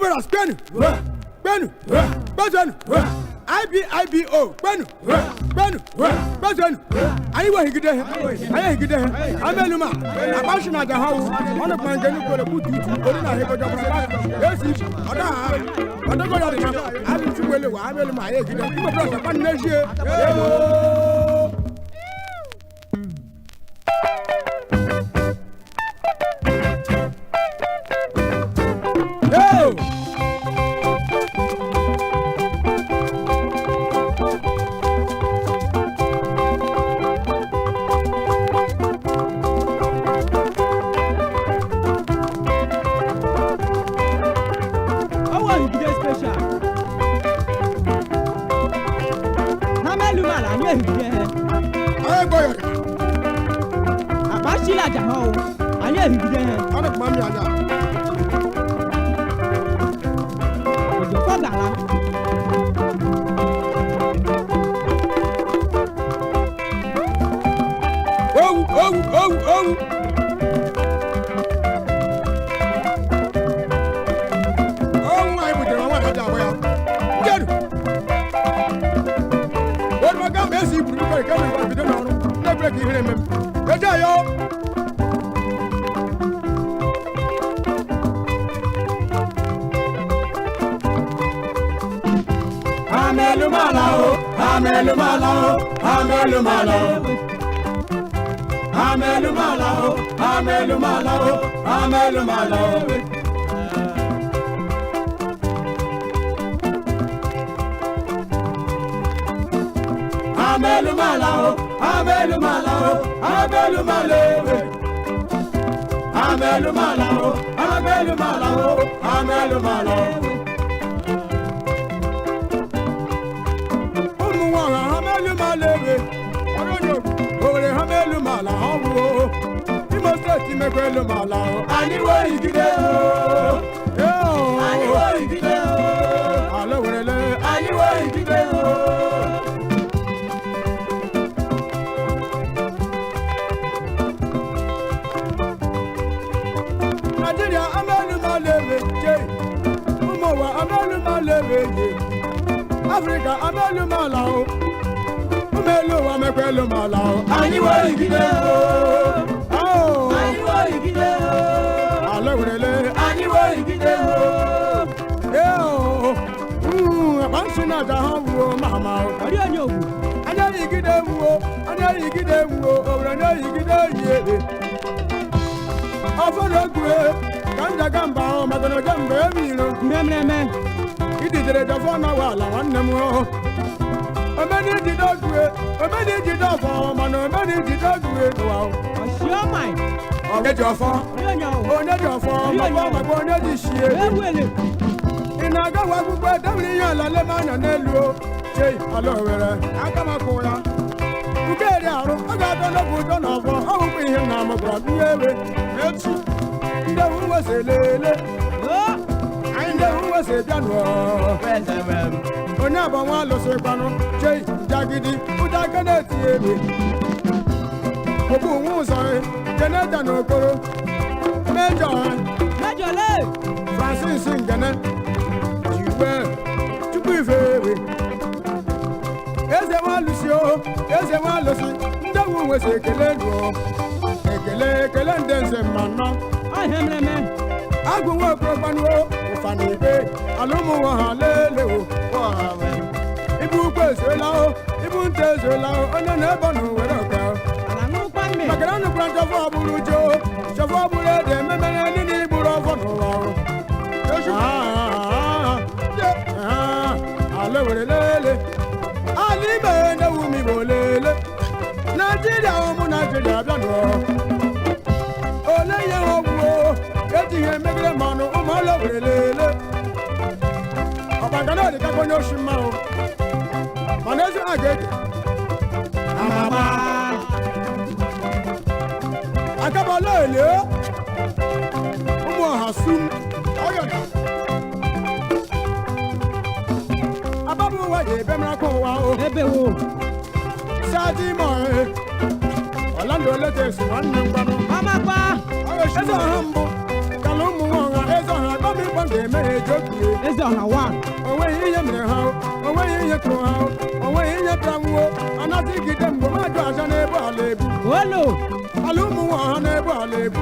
Brothers kwenu, kwenu, kwezuenu. IBIBO kwenu, kwenu, kwezuenu. Anyị wehigide ha, anyị ehigide ha. Ameluma akpashi na aja ha wụ ọnụ kpa nke nnukwu gbutu utu ori na ahịgọjọ esi ọda ha ọdọgọdọ dị na abụ chukwele wa. Ameluma, anyị ehigide. Imo Brothers akpa nnejie. Ewo. Yo! Ọwọ́ Ehigide special. N'Amelumala, anyị ehigide ha. Anyị gbọ́ yọrọ. Akpa shila aja ha o. Anyị ehigide ha. Ọnụ kpa mi aja. Òjò gala. Owu, owu, owu, owu. Owu anyị butere nwa aja agba ya. Njedu. Orúkọ gamba esi iburu bikọ ike nwere bido n'ọrụ. Ndị ebere ka ihere eme m. Eje ya. Amelumala o, amelumala o, amelumala o. Amelumala o, amelumala o, amelumala o. Amelumala o, amelumala o, amelumala o. Amelumala o, amelumala o, amelumala o. Ụmụ nwaanyị, amelumala ewe. Owere, ha melumala ọ bụ o. Imo Steeti mekwa elumala o. Anyị wee igide o. Anyị wee igide o. Ala werele. Anyị wee igide o. Naijiria, amelumala ewe je. Ụmụ ụwa, amelumala ewe je. Afrịka, amelumala o. Ụmụ elu ụwa mekwa elumala o. Anyị wee igide o. Anyị wee igide o. Ala werele. Anyị wee igide o. Ee o. Akpa nsị na aja ha wuo mama o. Ọrí onye ògùn. Anya yigide wuo, anya yigide wuo, owere anya yigide yie. Ọfọ na ogwe ka m jaga mba ahụ maka na oje mgbe emiro. Ihe mere eme. Ididere jọfọ na wala nwanne m o. Omeni ijide ogwe, omeni ijide ọfọ, mana omeni ijide ogwe n'ụwa o. Ọ̀ṣọ́ mai. Onye ji ọfọ? Ọrí onye o. Onye ji ọfọ? Maka maka onye ji shie. Ewele. Ị na-agawa akwụkwọ edewere ihe ala lema anya n'elu o. Chei, ala Owere, aka m akwụ ya. Nke eri arụ, ọ ga-adọ n'oge ụjọ na ọfọ, ọ bụkwa ihe nna m gwara m ihe ewe. Echi, ndị ewu wese lele, O. ndị ewu wese bịa nụọ. Onye abụ nwa alụsị kwanụ, chei, jagidi, ụja aka na-eti egbe. Ogbu nwa ụzọ, Keneda na Okoro, Mejọ, Mẹ́jọ lé. Francis Ngene, Jigbe, Chukwu ife ewe. Eze nwa alụsị o, eze nwa alụsị, ndị ewu nwesi ekele ndụ. Ekele, ekele ndị nze mma nnọọ. Ọ ihe mere eme. Agụ nwa okoro o, ụfa na igbe, ala ụmụ nwa ha lele o. Ibu ukwu ezuola o, ibu nta ezuola o, onye na-ebe na owere ọka. Ala ṅụrụkwa mmiri. Maka na nnukwara nchọfọ ọbụrụ uche o, chọfọ ọbụrụ ede ememere ndị na-egburu ọfọ n'ụwa o. Ah, ah, ala were lele, ala ime na-ewu m Igbo lele. Naijiria, ụmụ Naijiria, bịa nụọ. Ole ihe ọgwụ o, ejighị emegide mmanụ ụmụ ala were lele. Ọkpagana dịkakwa onye oshi mmanwụ. Mana ezi a ga-ege. Amama. Akabala ele ụmụ ọha sum ọyọdà abábọ̀ ụwa yẹ ebe mìíràn ụwa o. Ebe wo. Ṣáájú ìmọ̀ ẹ Ọ̀làndò latest nwanne m gwanụ. Ọmọ pa. Eze ọha mbụ kala ụmụ nwa ọha eze ọha gọmi mkpọ. ji eme ha eji okie. Eze ọha wa. Onweghị ihe mere ha, onweghị ihe tụrụ ha, onweghị ihe tara nwuo anasịgide mgbe mmadụ aja n'ebe ala ebu. Olo. Ala ụmụ nwa ha n'ebe ala ebu.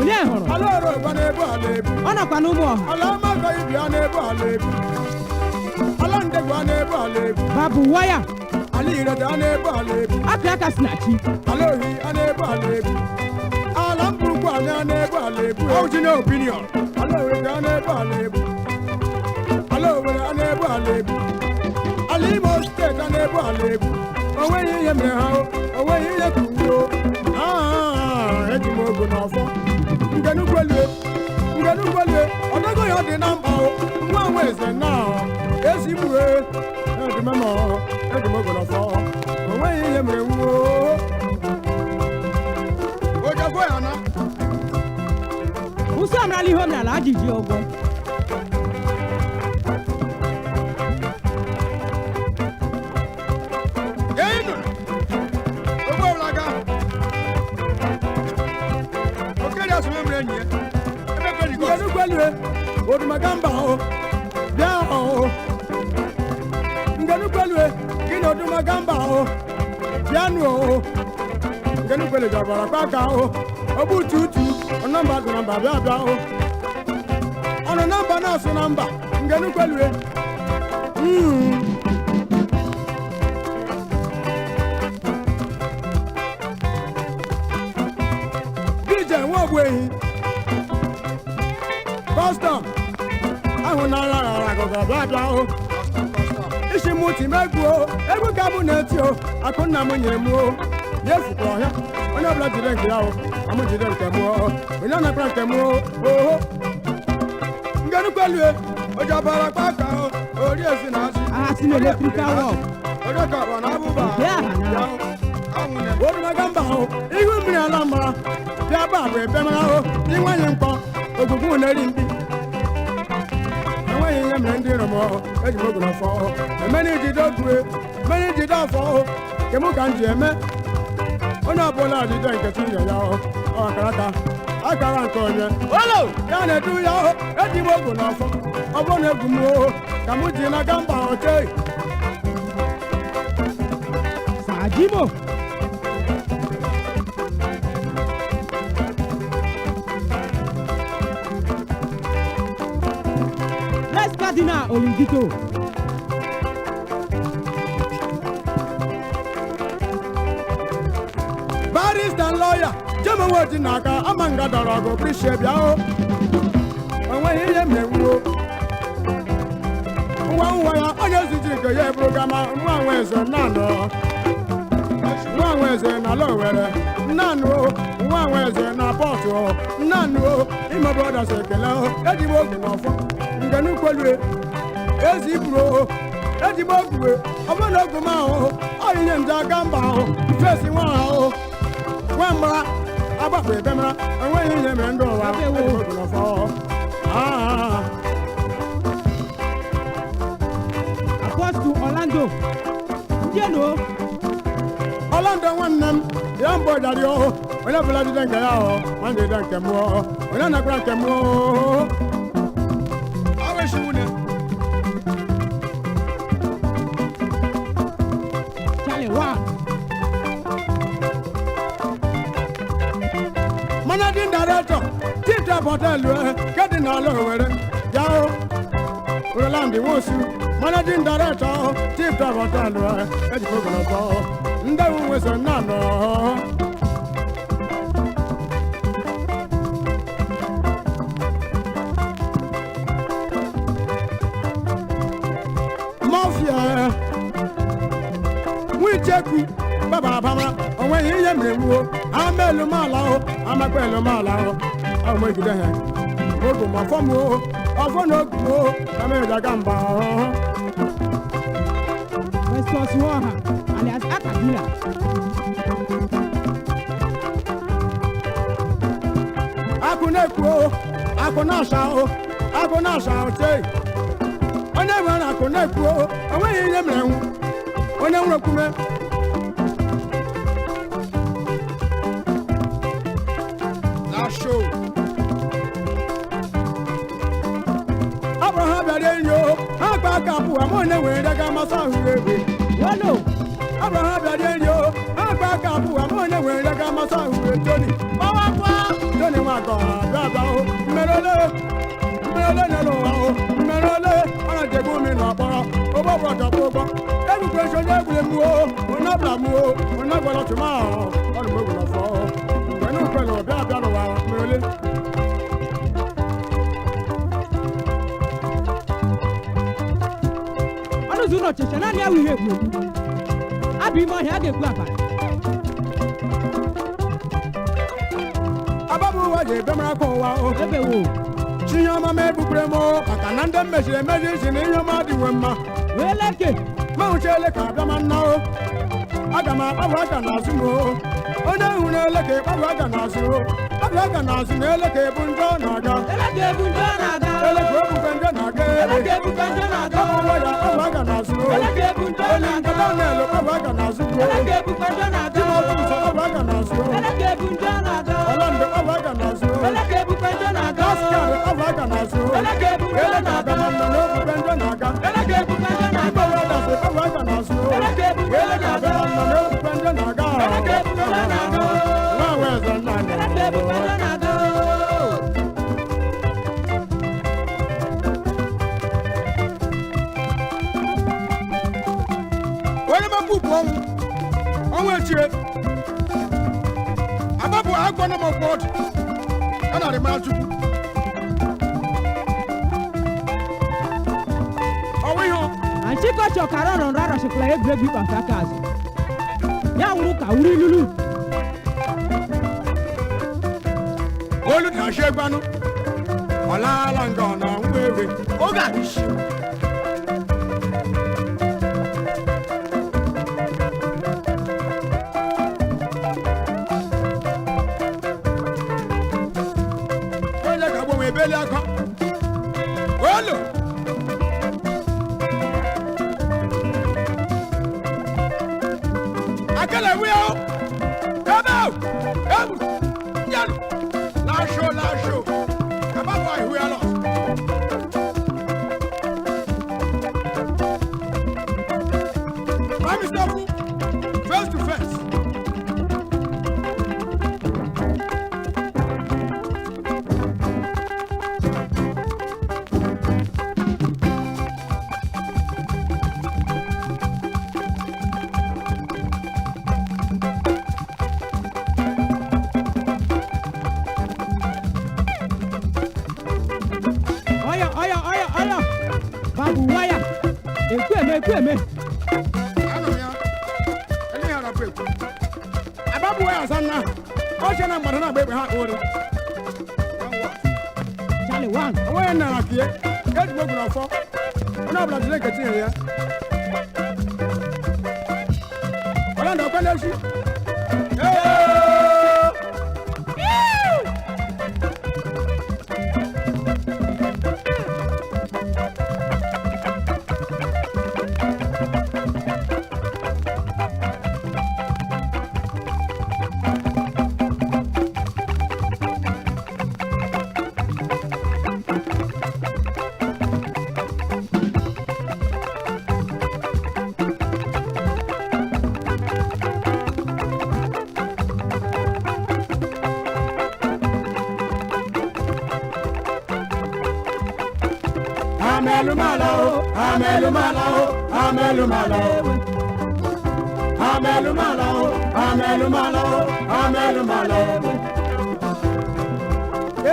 Onye hụrụ? Ala ọrọba n'ebe ala ebu. Ọ nọkwa n'ụmụ ọha. Ala amakọ ibi ha n'ebe ala ebu. Ala ndegwu ha n'ebe ala ebu. Babu waya. Ala irete ha n'ebe ala ebu. Aka aka si na chi. Ala ohi ha n'ebe ala ebu. Ala mkpụrụkwu anya n'ebe ala ebu. Original opinion. Ala owere ha n'ebe ala ebu. Ala owere ha n'ebe ala ebu. Ala Imo Steeti ha n'ebe ala ebu. Onweghị ihe mere ha, onweghị ihe kwuo. Eji m ogu n'ọfọ ngenugwelue ngenugwelue ọdọgo ya dị na mkpa o nwa nwa eze na ezi gbue ejimemo eji m ogu n'ọfọ, onweghị ihe mere nwuo. Ojafọ ya na. Ụsọ amarala ihe omenala ajiji ụgwọ. Eyi nụrụ. Ogbu ọbụla ga. Okeri asụme mere enyi ya. Emekwe jikọ. Ngenugwelue odumagamba o bịa o ngenukwelue gị na odumagamba o bịanụ o ngenukwelu jabara kpaka o ogbu tutu ọnọmba gụ na mba bịa bịa o ọnụ na mba na-asụ na mba ngenukwelue. DJ nwaogbuehi custom ahụ na-ara aghara agụgọ bịa bịa o isi mụ ti megwu o egwu ka mụ na-eti o akụ nna m nyere m o ya efukwa ọhịa onye ọbụla jide nke ya o amụ jide nke m o onye anakwara nke m o oho ngenukwelue. Ojabara kpaka o. Ori esi na asị. Agha si n'electrical work. Onye ka ọ na abụba. Nke aha na. Ya o. Anwụne. Odumaga mba o ihu mmiri ala mara bịa ba bụ ebe mara o dị nwanyị mkpọ ogwugwu na-eri mkpi enweghị ihe mere ndị iro m o eji m ogu n'ọfọ o emere ijide ogwe mere ijide afọ o nke mụ ka m ji eme onye ọbụla jide nke chi nye ya o ọ akara aka akara nke onye Olo. Ya na-edu ya o eji m ogu n'ọfọ ọ bụrụ na egwu m o ka mụ ji n'aka mba ochei. Sajimo. Les Cardinal Olingito. Barrister lawyer jemewe ji n'aka ama nga dọrọ ọgụ brishie bịa o enweghị ihe mmenwuo nwa nwa ya onye ziji nke ya eburu gama nwa nwa eze nnanụ nwa nwa eze na ala owere nnanụ o nwa nwa eze na pọtụ o nnanụ o Imo Brothers ekele o eji m ogu n'ọfọ ngenukwelue ezi iburu o eji m ogwe ọ bụrụ na ogu m ahụ ọ ihe nje aka mba ahụ fesi nwa ahụ nwa mgbara agbapụ ebe mara enweghị ihe mere ndị ụwa eji m ogu n'ọfọ. Ah. Apostle Orlando. Ndieno. Ọlọ́ndọ̀ nwanne m ya mbọ jari o onye ọbụla jide nke ya o nwanne jide nke m o onye nakwara nke m o. Aweshi nwune. Charlie wa. Managing director tita hotel kedị n'ala Owere ya o Roland Nwosu managing director tita hotel ejikwa ogologo ndị nwe so nnanụ. Mafia nwichekwu baba abama onweghị ihe mere nwuo ama elu m ala o amakwa elu m ala o ahụ m ejide ha ogu m ọfọ m o ọfọ na ogu m o ka m eji aga mba ọhụhụ. Festus Nwaoha alias Akadila. Akụ na-ekwu o akụ na-asa o akụ na-asa o chei onye nwere akụ na-ekwu o onweghị ihe mere nwu onye nwere okwume. Na show. abụwa m onye nwere ga amasị ahụ egbe. Wolo. Abraham bịara eri o, agba aka abụwa m onye nwere ga amasị ahụ Tony. Tony nwa ka ọha bịa bịa o, mmere ole, mmere ole nyere ụwa o, mmere ole, ọ na-ejegbu umi na ọkpọrọ, ụgbọ bụrụ ọchọkpọ ụgbọ. Egbukwe nso onye egwure m o, onye ọbụla m o, onye ọbụla chụma ahụ, ọ dị m egwu n'ọfọ o. Mgbe n'ukwelu bịa bịa n'ụwa, mmere ole. Ọnụ ụzọ ụlọ ọchịchị naanị awụ ihe egwu egwu. Abụ ime ọhịa a ga-egbu abalị. Ababụ ụwa ji ebe mara ka ụwa o. Ebe wo. Chi ihe ọma m ebukwere m o, maka na ndị m mechiri emechi si na ihe ọma adịwe mma. Wee leke. Ma hụchiele ka abịa ma nna o. Aga m akpabụ aka n'azụ m o. Onye hụrụ ele ka ịkpabụ aka n'azụ o. Kpabụ aka n'azụ na ele ka ebu njọ na-aga. Eleke ebu njọ na-aga. Ele ka ebukwe njọ na-aga ebe. Eleke ebukwe njọ na-aga. Kpabụ ụwa ya kpabụ aka n'azụ o. Eleke ebu njọ Onye na-aga. nkata na-ele kpabụ aka n'azụ o. Eleke ebukwe njọ na-aga. Chimọtụ kpabụ aka n'azụ o. Eleke ebu njọ na-aga. Ọlọndụ kpabụ aka n'azụ o. Eleke ebukwe njọ na-aga. Gaskad kpabụ aka n'azụ o. Eleke ebu njọ Ele ka na-aga. abịa ma nna na ebukwe njọ na-aga. Eleke ebukwe njọ na-aga. Igbo wedas kpabụ aka n'azụ o. Eleke ebu njọ Ele ka abịa ma nna na ebukwe njọ na-aga. Eleke ebu njọ na-aga. Nwa weze nna nna. Eleke ebukwe njọ na-aga. Onye mapụ bụ ọnwụ ọnwụ echie agbapụ agwọ na mọkwọ ọdụ a narị mara chukwu ọwụ ihe Anchịkọchọ kara ọrọ nrọ arọchikwala egwuregwu ịkpafe aka azụ. Ya wụrụ ka wuru ilulu. Olu na-achọ egwanụ ọ laala nga ọ na-anwụ ewe oge adịshi. Onye ka gbanwe ebeli aka olu akala ewu ya o ebe o ebu yanu lasho lasho kaba bɔ ihu ya lɔ. Prime Minister face to face. Ọya ọya ọya ọya. Babu waya. Ekwu eme ekwu eme. Anọ m ya ele ihe arapụ ekwu Ababu ya asa nna. Ọ che na mgbada na-agba egbe ha akpa ụrị. Charlie one. Onwe ya nara ka ihe. Ejigbo gwuru ọfọ. Onye ọbụla jide nke tinyere ya. Ọlọndụ ọkwa n'echi. Ee! Amelumala o, amelumala o, amelumala o. Amelumala o, amelumala o, amelumala o.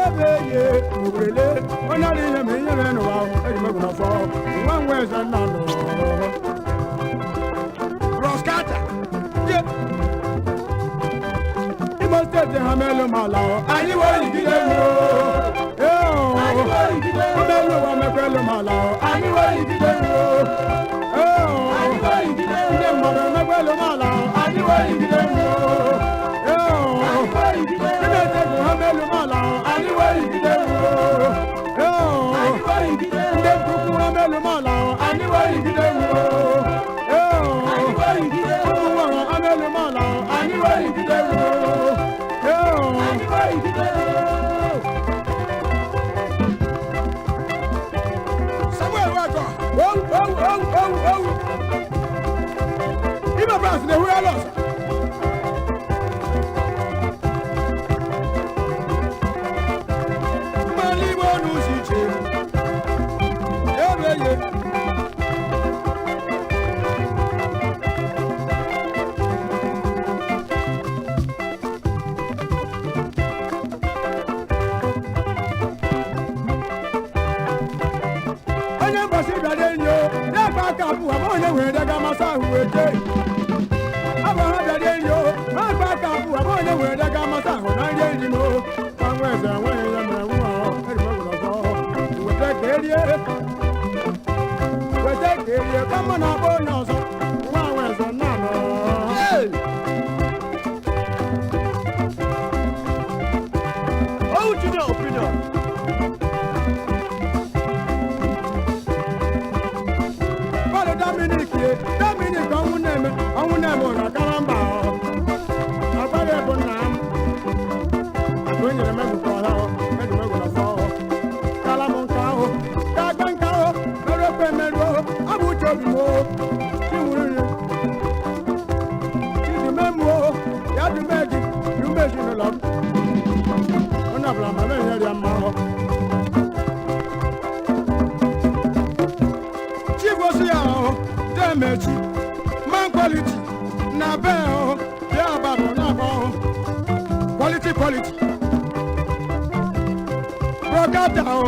Ebe ye owerele, onye ọrụ ihe ma ihe mere n'ụwa o, eji m egwu n'ọfọ, nwa nwa eze nna nọ. Roskata ye. Imo steeti ha melumala o, anyị wee yigide m o. Ee o, omelu ụwa mekwelumala o, anyị wee yigide m o. Ee o, ndị mmadụ emekwelumala o, anyị wee yigide m o. Ee o, ndị na-etegwu ha melumala o, anyị wee yigide m o. Ee o, ndị mkpụkpụ ha melumala o, anyị wee yigide m o. Ee o, ụmụ nwaanyị ha melumala o, anyị wee yigide m o. Ee o. Samuel Wakọ. Owu, owu, owu. Evans na-ewere lọsọ. Mmanụ Igbo n'ụzọ iche. Ebe ye. Onye mbọsị bịara enyi o, na-agba aka abụọ ma onye nwere daga masị ahụ ete. Abụ ha bịara enyi o, na-agba aka abụọ ma onye nwere daga masị ahụ na nri enyi m o. Ka nwa eze enweghị ya mere nwa ọ, erime gwụrụ ọzọ. Weta ka erie. Weta ka erie, ka mma na-akpọ onye ọzọ. Nwa nwa eze nna nọ. Oh, Junior opinion. Bọ́ọ̀lù Dominic ye, Dominic ọnwụ na-eme, ọnwụ na-eme ụlọ kara mba ọ. Agbara ebu nna m. O nyere m egwu ọha ọ, eji m egwu n'ọsọ ọ. Kala m nke ahụ, ka agba nke ahụ, meruo ekwe emeruo, ọ bụ uche obi m o. Chi nwuru nri. Chidume m o, ya dume gị, dume ezinụlọ m. Onye ọbụla ma mee ihe rịa mma ọ. Chigosi ya ahụ, demechi, man quality, na be ahụ, bịa ababụ na abụ ahụ. Quality quality. Brokata ahụ,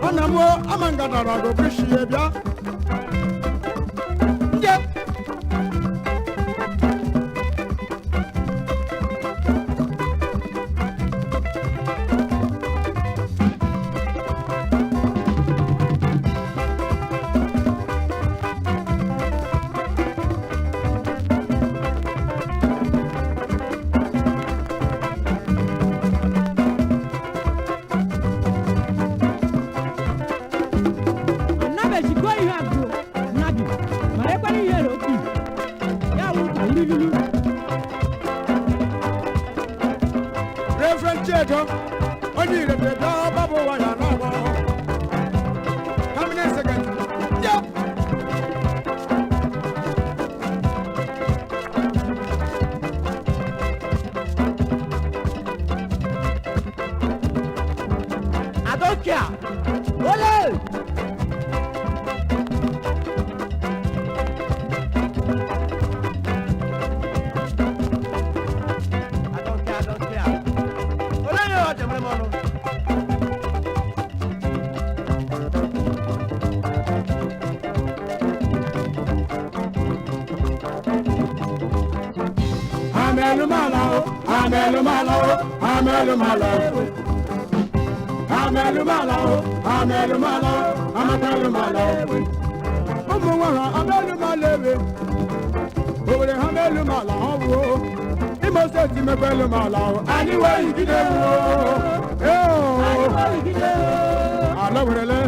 ọ na mụ ama ngadara go brishi ya bịa. Nje. Anabechikwa ihe agụ nabi mara ekwere ihe roki ya wuru ka wuri lulu. Reverend Chedo, onye irete bịa babụ ụwa ya na-agba ahụ. Permanent secretary. Nje. I don't care. Ole! I don't care, I don't care. Ole yo, jemre mono. Amelumala o, amelumala o, amelumala o. Amelumala o, amelumala o, amelumala o. Ụmụ nwa ha amelumala ebe. Owere ha amelumala ha bụ o. Imo steeti mekwa elumala o. Anyị wee yigide ewu o. Ee o. Ala werele.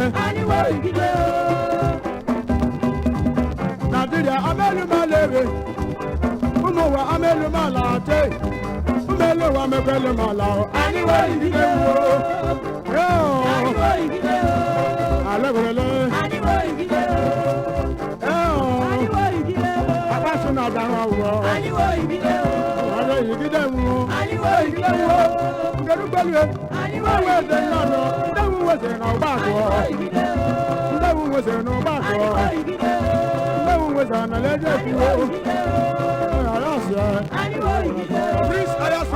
Nàìjíríà amelumala ebe. Ụmụ ụwa amelumala ate. Ụmụ elu ụwa mekwa elumala o. Anyị wee yigide ewu o. Ee o. Ala werele. Ee o. Abasu na dara wọ. Ọ̀rọ̀ yìgídẹ̀ wù ú. Yìgídẹ̀ wù ú. Nkẹ́rù pẹ̀lú ẹ̀. Ndéwù ẹsẹ̀ náà nọ. Ndéwù wẹsẹ̀ nà ọba àkọ́. Ndéwù wẹsẹ̀ nà ọba àkọ́. Ndéwù wẹsẹ̀ nà lẹ́jẹ̀ kú. Ọ̀rọ̀ àṣẹ. Prince Ayas.